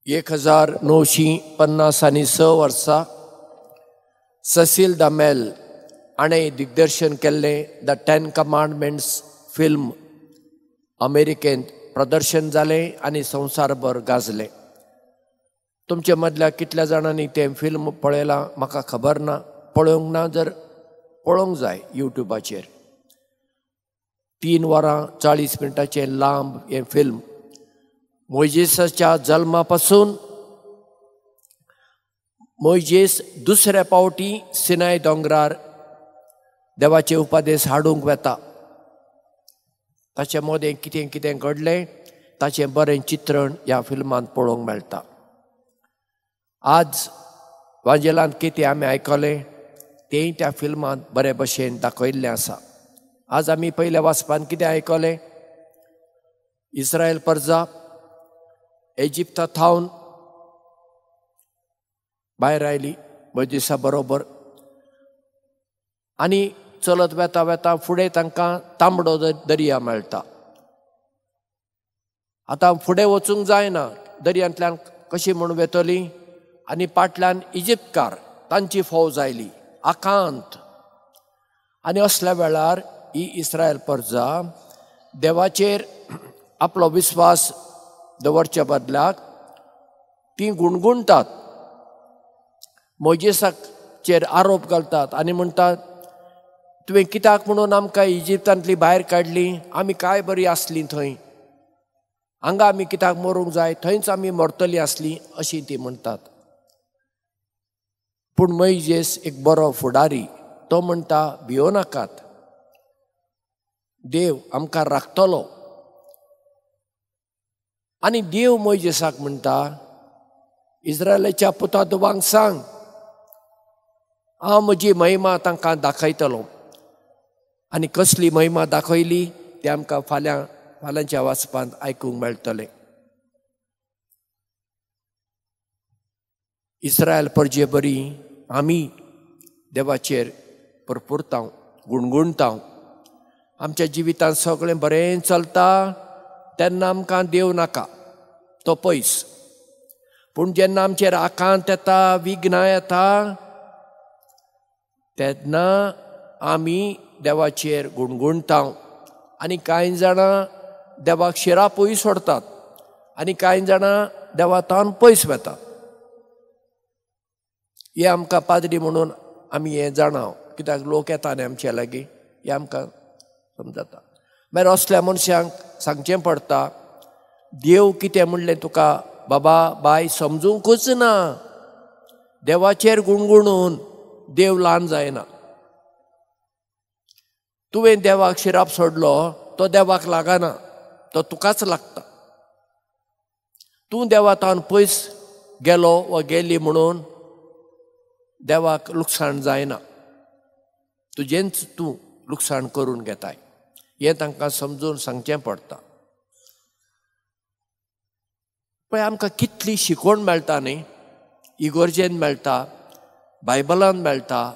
1956 वर्सा ससील दमेल हाणें दिग्दर्शन केल्लें the ten commandments film अमेरिकेंत प्रदर्शन जालें आनी संवसारभर गाजलें. तुमचे मदल्या कितल्या जाणांनी तें फिल्म पळयलां म्हाका खबर ना, पळोवंक ना जर पळोवंक जाय यूट्यूबाचेर. 3 वरां 40 मिनटाचें लांब हें फिल्म मोयजेसाच्या जल्मा पासून मोयजेस दुसऱ्या पावटी सिनाय दोंगरार देवाचे उपदेश हाडूंक वेता, ताचे मदें कितें कितें घडलें ताचें बरें चित्रण ह्या फिल्मांत पळोवंक मेळटा. आज वांजेलांत कितें आमी आयकलें तेंय त्या फिल्मांत बरे भशेन दाखयल्लें आसा. आज आमी पयल्या वाचपान कितें आयकलें? इस्रायल प्रजा इजिप्ता थावन भायर आयली मोयजेसा बरोबर आनी चलत वेता वेता फुडें तांकां तांबडो दर्या मेळटा. आतां फुडें वचूंक जायना, दर्यांतल्यान कशी म्हूण वेतली आनी पाटल्यान इजिप्तकार तांची फौज आयली आकांत. आनी असल्या वेळार ही इस्रायल प्रजा देवाचेर आपलो विस्वास दवरच्या बदलाक ती गुणगुणटात, मोयजेसाचेर आरोप घालतात आनी म्हणटात तुवें कित्याक म्हणून आमकां इजिप्तांतली भायर काडली, आमी काय बरी आसली थंय, हांगा आमी कित्याक मरूंक जाय, थंयच आमी मरतली आसली अशी ती म्हणटात. पूण मोयजेस एक बरो फुडारी, तो म्हणटा भियो नाकात, देव आमकां राखतलो. आनी देव मोयजेसाक म्हणटा इस्रायलाच्या पुता दुबांक सांग हांव म्हजी महिमा तांकां दाखयतलो. आनी कसली महिमा दाखयली ते आमकां फाल्यां फाल्यांच्या वाचपांत आयकूंक मेळटलें. इस्रायल परजे बरी आमी देवाचेर परपुरता, गुणगुणता. आमच्या जिवितांत सगळें बरें चलता तेन्ना आमकां देव नाका, तो पयस. पूण जेन्ना आमचेर आकांत येता, विघ्नां येता तेन्ना आमी देवाचेर गुणगुणता. आनी कांय जाणां देवाक शिरापूय सोडतात आनी कांय जाणां देवातान पयस वेतात. हें आमकां पाद्री म्हणून आमी हें जाणा, कित्याक लोक येता न्ही आमचे लागीं, हें आमकां समजता. मागीर असल्या मनशांक सांगचें पडटा देव कितें म्हणलें तुका बाबा बाय समजूंकूच ना, देवाचेर गुणगुणून देव ल्हान जायना. तुवें देवाक शिराप सोडलो तो देवाक लागना, तो तुकाच लागता. तूं देवातान पयस गेलो वा गेली म्हणून देवाक लुकसाण जायना, तुजेंच तूं लुकसाण करून घेताय. हें तांकां समजून सांगचें पडटा. पळय आमकां कितली शिकवण मेळटा न्ही, इगोर्जेन मेळटा, बायबलान मेळटा,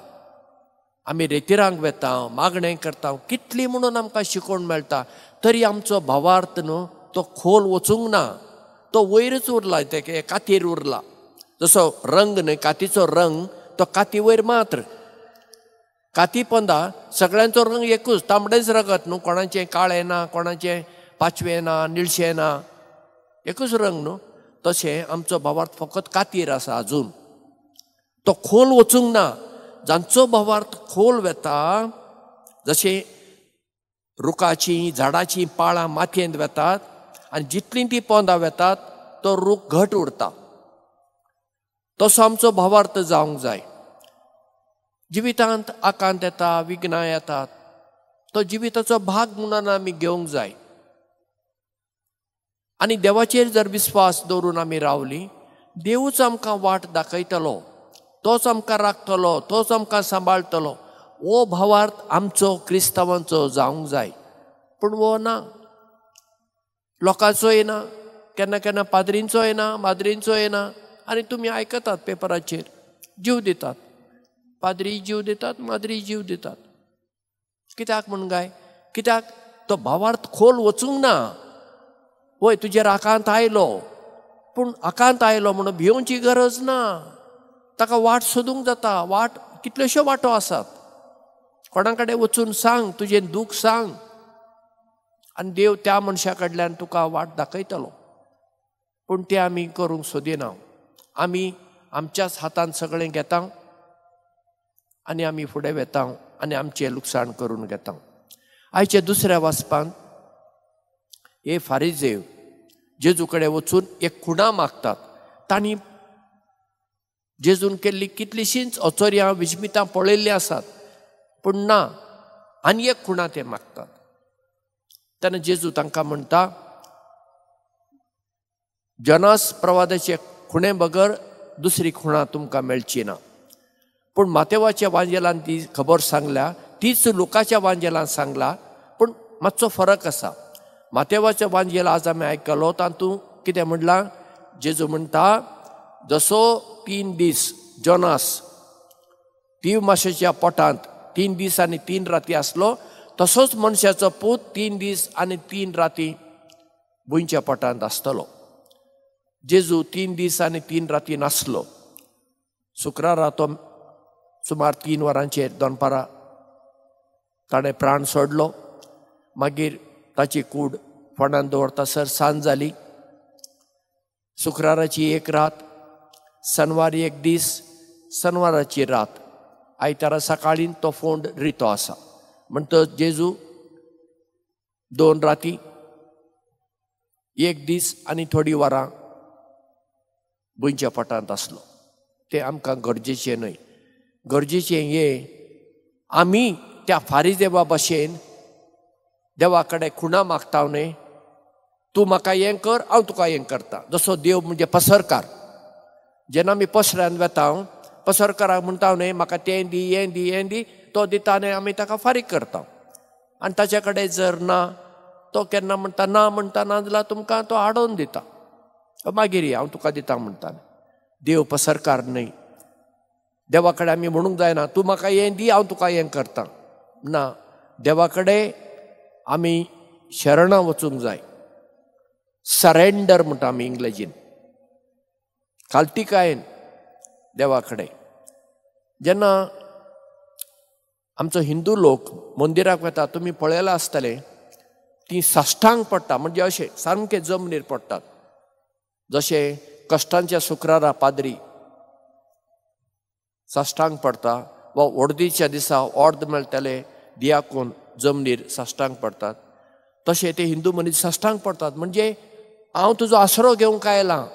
आमी रेतिरांक वेता, मागणें करता, कितली म्हणून आमकां शिकवण मेळटा. तरी आमचो भावार्थ न्हू तो खोल वचूंक ना, तो वयरच उरला, ते कातीर उरला. जसो रंग न्हय, कातीचो रंग तो काती वयर मात्र, काती पोंदा सगळ्यांचो रंग एकूच, तांबडेंच रगत न्हू, कोणाचें काळें ना, कोणाचें पाचवें ना, निळशें ना, एकूच रंग न्हू. तशें आमचो भावार्थ फकत कातीर आसा अजून, तो खोल वचूंक ना. जांचो भावार्थ खोल वेता, जशें रुखाचीं झाडाचीं पाळां मातयेंत वेतात आनी जितलीं तीं पोंदां वेतात तो रूख घट उरता, तसो आमचो भावार्थ जावंक जाय. जिवितांत आकांत येता, विघ्नां येतात, तो जिविताचो भाग म्हणून आमी घेवंक जाय. आनी देवाचेर जर विस्वास दवरून आमी रावली, देवूच आमकां वाट दाखयतलो, तोच आमकां राखतलो, तोच आमकां सांबाळटलो. हो भावार्थ आमचो क्रिस्तांवांचो जावंक जाय. पूण हो ना, लोकांचोय ना, केन्ना केन्ना पाद्रींचोय ना, माद्रींचोय ना. आनी तुमी आयकतात पेपराचेर जीव दितात, पाद्री जीव दितात, माद्री जीव दितात. कित्याक म्हूण काय? कित्याक तो भावार्थ खोल वचूंक ना. वय तुजेर आकांत आयलो, पूण आकांत आयलो म्हणून भियोवची गरज ना. ताका वाट सोदूंक जाता. वाट कितल्योश्यो वाटो आसात. कोणा कडेन वचून सांग, तुजें दूख सांग आनी देव त्या मनशा कडल्यान तुका वाट दाखयतलो. पूण तें आमी करूंक सोदिना. आमी आमच्याच हातान सगळें घेता आनी आमी फुडें वेता आनी आमचें लुकसाण करून घेता. आयच्या दुसऱ्या वाचपांत हे फारिजेव जेजू कडेन वचून एक खुणा मागतात. तांणी जेजून केल्ली कितलीशींच अचोर्यां विजमितां पळयल्लीं आसात, पूण ना, आनी एक खुणा ते मागतात. तेन्ना जेजू तांकां म्हणटा, जनास प्रवादाचे खुणे बगर दुसरी खुणा तुमकां मेळची ना. पूण मातेवाच्या वांजेलान ती खबर सांगल्या, तीच लुकाच्या वांजेलान सांगला, पूण मातसो फरक आसा. मातेवाच्या वांजेल आज आमी आयकलो तातूंत कितें म्हणलां, जेजू म्हणटा जसो 3 दीस जोनास तीव माशेच्या पोटांत 3 दीस आनी 3 राती आसलो, तसोच मनशाचो पूत 3 दीस आनी 3 राती भुंयच्या पोटांत आसतलो. जेजू 3 दीस आनी 3 राती नासलो. शुक्रारा तो सुमार 3 वरांचेर दनपारा ताणें प्राण सोडलो. मागीर ताची कूड फोंडान दवरतासर सांज जाली. शुक्राराची एक रात, शनवार एक दीस, शनवाराची रात, आयतारा सकाळीं तो फोंड रितो आसा. म्हणटच जेजू 2 राती, 1 दीस आनी थोडी वरां भुंयच्या पोटांत आसलो. तें आमकां गरजेचें न्हय. गरजेचें हें, आमी त्या फारिजेवा भशेन देवा कडेन खुणा मागता न्हय, तूं म्हाका हें कर, हांव तुका हें करता. जसो देव म्हणजे पसरकार. जेन्ना आमी पसऱ्यान वेता, पसरकाराक म्हणटा न्हय म्हाका तें दी, हें दी, हें दी, तो दिता न्हय, आमी ताका फारीक करता. आनी ताच्या कडेन जर ना, तो केन्ना म्हणटा ना म्हणटा, ना जाल्यार तुमकां तो हाडोवन दिता, मागीर हांव तुका दिता म्हणटा. देव पसरकार न्हय. देवा कडेन आमी म्हणूंक जायना तूं म्हाका हें दी, हांव तुका हें करता. ना, देवा कडेन आमी शरणां वचूंक जाय. सरेंडर म्हणटा आमी इंग्लेजीन, खालतीकायेन देवा कडेन. जेन्ना आमचो हिंदू लोक मंदिराक वता, तुमी पळयलां आसतलें, ती साश्टांग पडटा, म्हणजे अशें सामकें जमनीर पडटात. जशें कश्टांच्या शुक्रारा पाद्री साश्टांग पडटा, वा ओर्दीच्या दिसा ऑर्द मेळटले दियाकून जमनीर साश्टांग पडटात, तशें ते हिंदू मनीस साश्टांग पडटात. म्हणजे हांव तुजो आसरो घेवंक आयलां,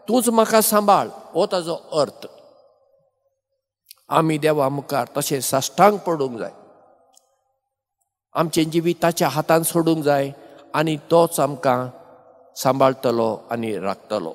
तूंच म्हाका सांबाळ, हो ताजो अर्थ. आमी देवा मुखार तशें साश्टांग पडूंक जाय, आमचें जिवीत ताच्या हातान सोडूंक जाय आनी तोच आमकां सांबाळटलो आनी राखतलो.